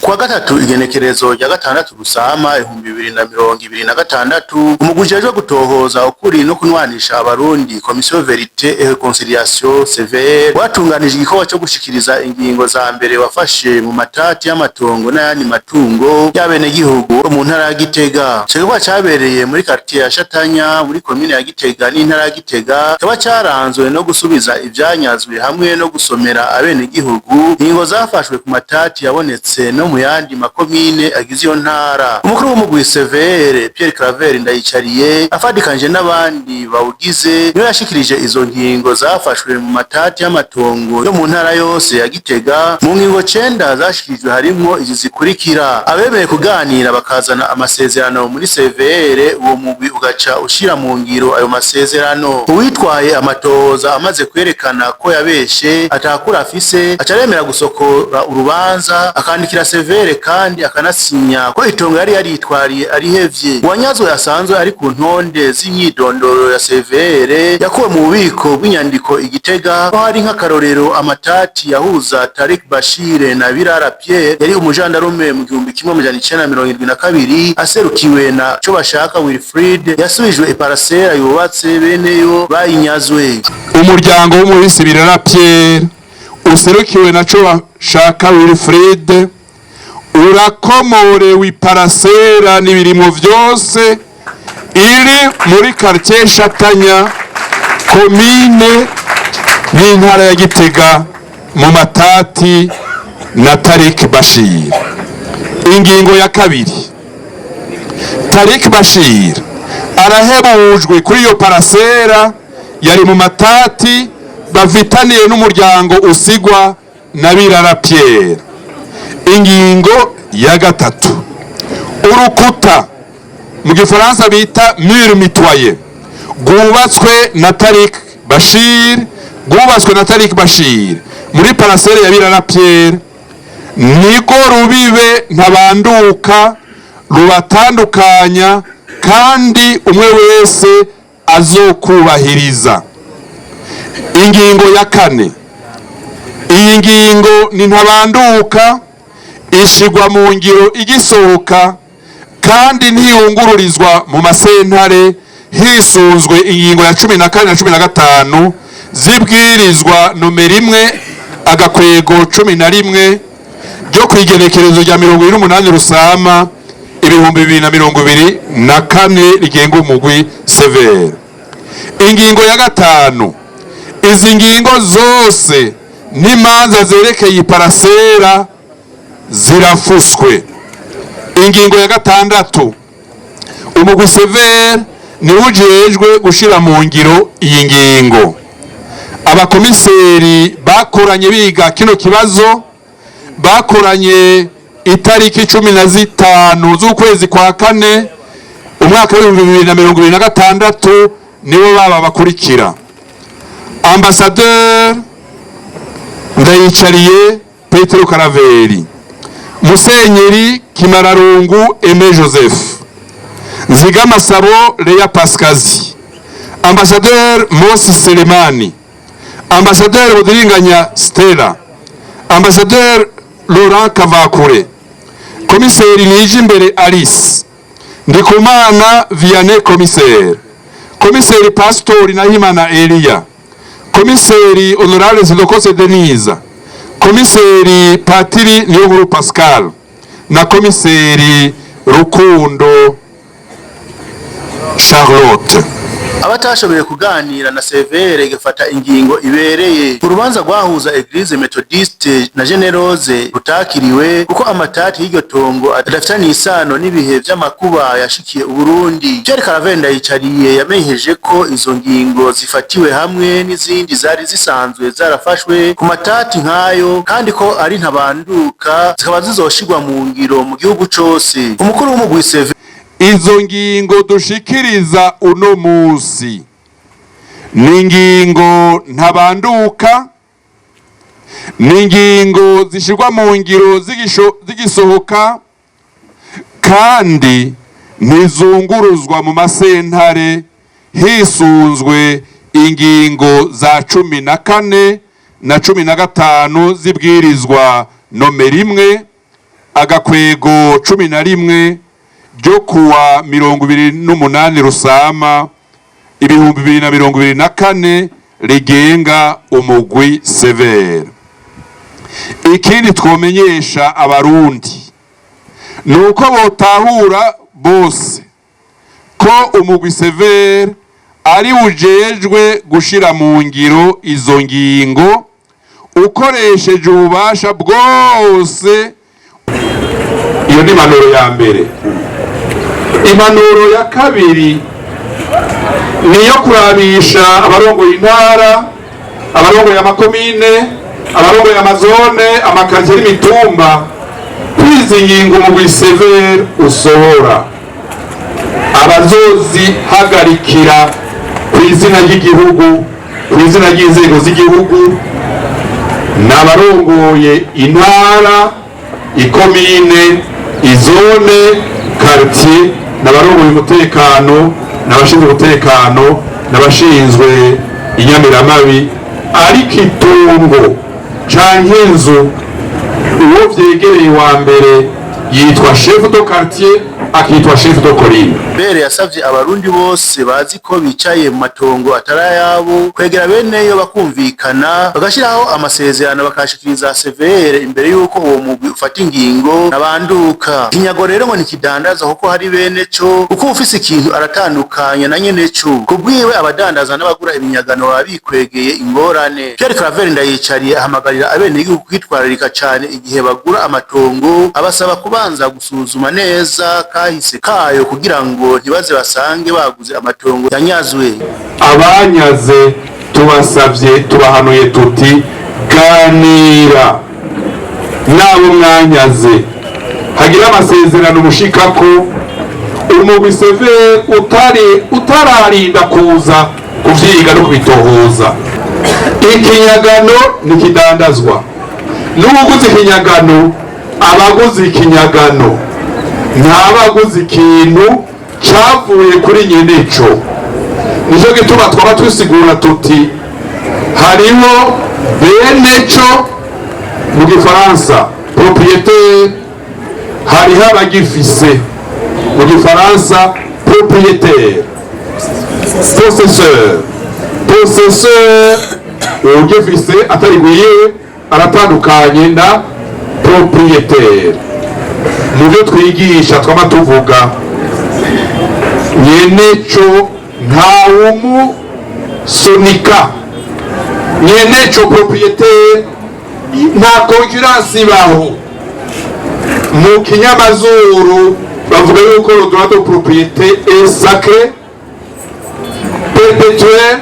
Kuwa gatatu, igenekerezo rya 6 Rusama 2026, umugwi ujejwe gutohoza ukuri no kunwanisha Abarundi, Commission Vérité et Réconciliation, CVR, watunganije igikorwa co gushikiriza ingingo za mbere wafashe mu matati y'amatongo n'ayandi matungo y'abenegihugu bo mu ntara ya Gitega. Ico gikorwa cabereye muri quartier ya Shatanya, muri komine ya Gitega n'intara ya Gitega, kikaba caranzwe no gusubiza ivyanyazwe hamwe no gusomera abenegihugu ingingo zafashwe ku matati yabonetse no mu yandi makomine agize iyo ntara. Umukuru w'umugwi CVR, Pierre Claver Ndayicariye, afadikanije n'abandi bawugize, niwe yashikirije izo ngingo zafashwe mu matati y'amatongo yo mu ntara yose ya Gitega. Mu ngingo 9 zashikirijwe harimwo izi zikurikira: abemeye kuganira bakazana amasezerano muri CVR, uwo mugwi ugaca ushira mu ngiro ayo masezerano. Uwitwaye amatohoza amaze kwerekana ko yabeshe, atakura afise, aca aremera gusokora urubanza, akandikira CVR kandi akanasinya ko itongo yari yaritwariye arihevye. Uwanyazwe asanzwe ari ku ntonde z'imyidondoro ya CVR yakuwe mu bubiko bw'inyandiko i Gitega, ko hari nk'akarorero amatati yahuza Tarik Bashir na Birara Pierre, yari umujandarume mu 1972, aserukiwe na Cobashaka Wilfried, yasubijwe iparasera yubatse beneyo bayinyazwe. Umuryango w'umuhisi Birara Pierre userukiwe na Cobashaka Wilfried urakomorewe iparasera n'ibirimo vyose iri muri quartier Shatanya, komine n'intara ya Gitega, mu matati na Tarik Bashir. Ingingo ya kabiri: Tarik Bashir arahebujwe kuri iyo parasera yari mu matati bafitaniye n'umuryango usigwa na Birara Pierre. Ingingo ya gatatu: urukuta, mu gifaransa bita mur mitoyen, rwubatswe na Tarik Bashir, rwubatswe na Tarik Bashir muri parasere ya Birara Pierre, niko rubibe ntabanduka rubatandukanya, kandi umwe wese azokubahiriza. Ingingo ya kane: iyi ngingo ni ntabanduka, ishigwa mu ngiro igisohoka kandi ntiyungururizwa mu masentare, hisunzwe ingingo ya 14 na 15 zibwirizwa nomero 1/11 ryo ku igenekerezo rya 28 Rusama 2024 rigenga umugwi CVR. Ingingo ya gatanu: izi ngingo zose n'imanza zerekeye iparasera zirafuswe. Ingingo ya gatandatu: umugwi CVR niwe ujejwe gushira mu ngiro iyi ngingo. Abakomiseri bakoranye biga kino kibazo, bakoranye itariki 15 z'ukwezi kwa kane umwaka w'2026, nibo baba bakurikira: Ambasaderi Ndayicariye Petero Karaveri, Musenyeri Kimararungu Aimé Joseph, Nzigamasabo Leya Pasikazi, Ambasaderi Mosi Selemani, Ambasaderi Budiringanya Stella, Ambasaderi Laurent Kavakure, Komiseri Nijimbere Alice, Ndikumana Vianney komiseri, Komiseri Pastori Nahimana Elia, Komiseri Honorable Zidokose Denise, Komiseri Patiri Niyonkuru Pascal na Komiseri Rukundo Charlotte. Abatashoboye kuganira na CVR igafata ingingo ibereye, urubanza rwahuza Eglise Methodiste na Generose rutakiriwe kuko amatati y'iryo tongo adafitanye isano n'ibihe vy'amakuba yashikiye Uburundi. Pierre Claver Ndayicariye yamenyesheje ko izo ngingo zifatiwe hamwe n'izindi zari zisanzwe zarafashwe ku matati nk'ayo, kandi ko ari ntabanduka, zikaba zizoshirwa mu ngiro mu gihugu cose. Umukuru w'umugwi CVR Izo ngingo dushikiriza uno musi ni ingingo ntabanduka, ni ingingo zishyirwa mu ngiro zigisohoka, kandi ntizunguruzwa mu masentare, hisunzwe ingingo za 14 na 15 zibwirizwa nomero 1. agakwego 11 ryo kuwa 28 Rusama 2024 rigenga umugwi CVR. Ikindi twomenyesha Abarundi ni uko botahura bose ko umugwi CVR ari ujejwe gushira mu ngiro izo ngingo ukoresheje ububasha bwose. Iyo ni impanuro ya mbere. Impanuro ya kabiri niyo kurabisha abarongoye intara, abarongoye amakomine, abarongoye amazone, amakaritsiye n'imitumba, kwizi ngingo umugwi CVR usohora, abazozihagarikira ku izina ry'igihugu, ku izina ry'inzego z'igihugu, n'abarongoye intara, ikomine, izone, quartier, n'abarongoye umutekano, n'abashinzwe umutekano, n'abashinzwe inyamiramabi. Ariko itungo canke inzu, uwo vyegereye wa mbere yitwa chef de quartier, akitwa chef de colline. Bere yasavye Abarundi bose bazi ko bicaye mu matongo atari ayabo kwegera beneyo, bakumvikana, bagashiraho amasezerano, bakashikiriza CVR imbere y'uko uwo mugwi ufata ingingo nabanduka. Ikinyago rero ngo ntikidandaza kuko hari bene co, kuko ufise ikintu aratandukanya na nyene co. Kubwiwe, abadandaza n'abagura ibinyagano baba bikwegeye ingorane. Pierre Claver Ndayicariye ahamagarira abenegihugu kwitwararika cane igihe bagura amatongo, abasaba kubanza gusuzuma neza kahise kayo kugira ngo ntibaze basange baguze amatongo yanyazwe. Abanyaze tubasabye, tubahanuye tuti: ganira n'abo mwanyaze, hagira amasezerano mushikako umugwi CVR utari utararinda kuza kuvyiga no kubitohoza. Ikinyagano ntikidandazwa. N'uwuguze ikinyagano abaguze ikinyagano, ntabaguze ikintu cavuye kuri nyeneco. Nicyo gituma twaba tusigura tuti hariho beneco, mu gifaransa propriétaire, hariho abagifise, mu gifaransa propriétaire, possesseur. Possesseur, ugifise atari gwiwe, aratandukanye na propriétaire. Mu byo twigisha twama tuvuga, nyeneco ntawumusunika. Nyeneco, propriétaire, nta concurrence ibaho. Mu kinyamazuru bavuga yuko le droit de propriété est sacré, perpétuel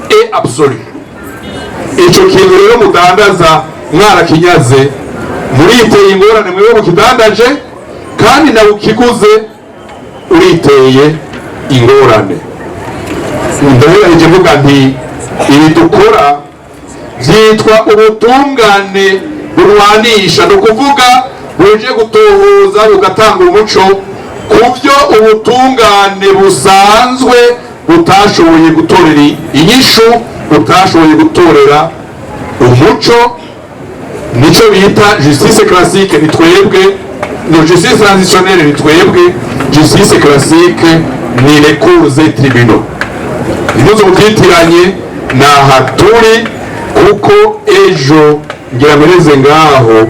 et absolu. Ico kintu rero mudandaza mwarakinyaze, muriteye ingorane mwebwe mukidandaje, kandi nawe ukiguze uriteye ingorane. Ndahereje mvuga nti ibi dukora byitwa ubutungane burwanisha, ni ukuvuga buje gutohoza bugatanga umuco ku byo ubutungane busanzwe butashoboye gutorera inyishu, butashoboye gutorera umuco. Nico bita justice classique ni twebwe, no justice transitionnelle ni twebwe, justice classique ni les cours et tribunaux. Ntimuze mubyitiranye. Naha turi kuko ejo ngira mpereze ngaho.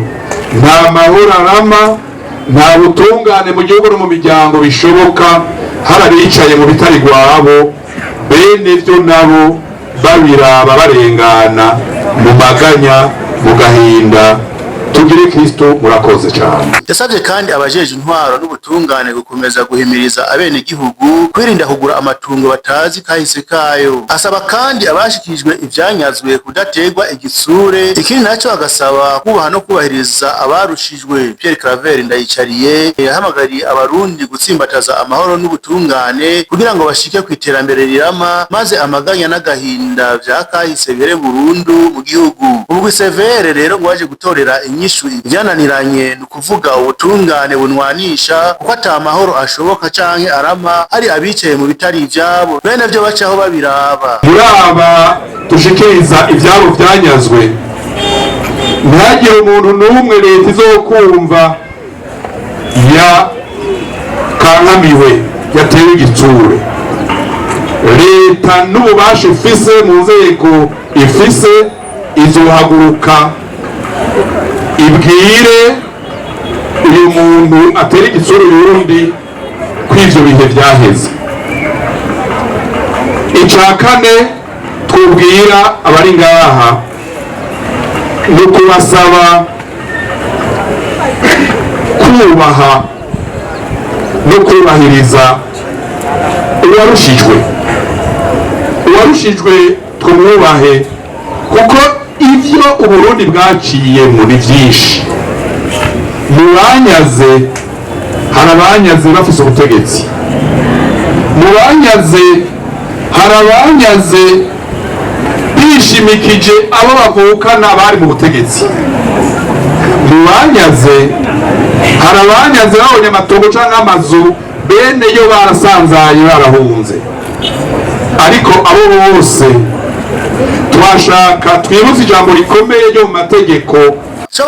Nta mahoro arama, nta butungane mu gihugu no mu miryango bishoboka hari abicaye mu bitari rwabo, bene byo nabo babiraba barengana mu maganya, mu gahinda. Tugire Kristo. Murakoze cyane. Yasabye kandi abajeje intwaro n'ubutungane gukomeza guhimiriza abenegihugu kwirinda kugura amatungo batazi kahise kayo. Asaba kandi abashikirijwe ivyanyazwe kudaterwa igitsure. Ikindi naco, agasaba kubaha no kubahiriza abarushijwe. Pierre Claver Ndayicariye yahamagariye Abarundi gutsimbataza amahoro n'ubutungane kugira ngo bashike ku iterambere rirama, maze amaganya n'agahinda vya kahise bere burundu mu gihugu. Umugwi CVR rero ngo waje gutorera inyishu ivyananiranye, ni ukuvuga ubutungane bunwanisha, kuko ata mahoro ashoboka canke arama hari abicaye mu bitari ivyabo, bene vyo bacaho babiraba. Muri aba dushikiriza ibyabo byanyazwe, ntihagire umuntu n'umwe leta izokumva. Yakankamiwe, yatewe igitsure, leta n'ububasha ifise mu nzego ifise izohaguruka ibwire uyu muntu atera igitsure uyundi ko ivyo bihe vyaheze. Ica kane twubwira abari ngaha ni ukubasaba kubaha no kubahiriza uwarushijwe. Uwarushijwe tumwubahe, kuko ivyo Uburundi bwaciyemo ni vyinshi. Mu banyaze hari abanyaze bafise ubutegetsi, mu banyaze hari abanyaze bishimikije abo bavukana bari mu butegetsi, mu banyaze hari abanyaze babonye amatongo canke amazu bene yo barasanzaye, barahunze. Ariko abo bose twashaka twibutse ijambo rikomeye ryo mu mategeko.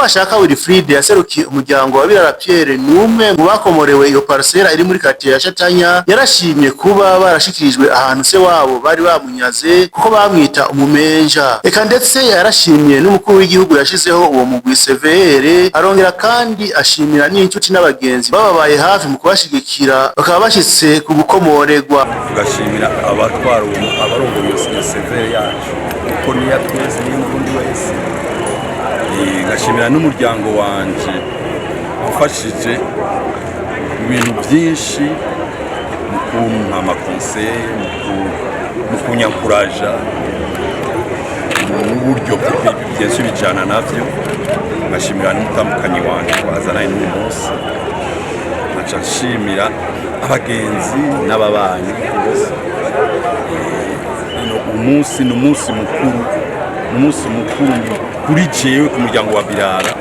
Bashaka Wilfried yaserukiye umuryango wa Birara Pierre, ni umwe mu bakomorewe iyo parcelle iri muri quartier ya Shatanya. Yarashimye kuba barashikirijwe ahantu se wabo bari bamunyaze, kuko bamwita umumenja. Eka ndetse yarashimye n'umukuru w'igihugu yashizeho uwo mugwi CVR. Arongera kandi ashimira n'inshuti n'abagenzi bababaye hafi mu kubashigikira, bakaba bashitse ku gukomorerwa. Tugashimira abatwara uwo, abarongoye iyo CVR yacu, kuko niya twese, niyo Murundi wese. Ngashimira n'umuryango wanje wafashije mu bintu byinshi, mu kumpa ama conseils, mu kunyankuraja mu buryo byinshi bijana navyo. Ngashimira n'umutambukanyi wanje twazanaye n'uyu munsi. Nkaca nshimira abagenzi n'ababanyi bose. Umunsi ni umunsi mukuru, ni umunsi mukuru kuri jewe, ku muryango wa Birara.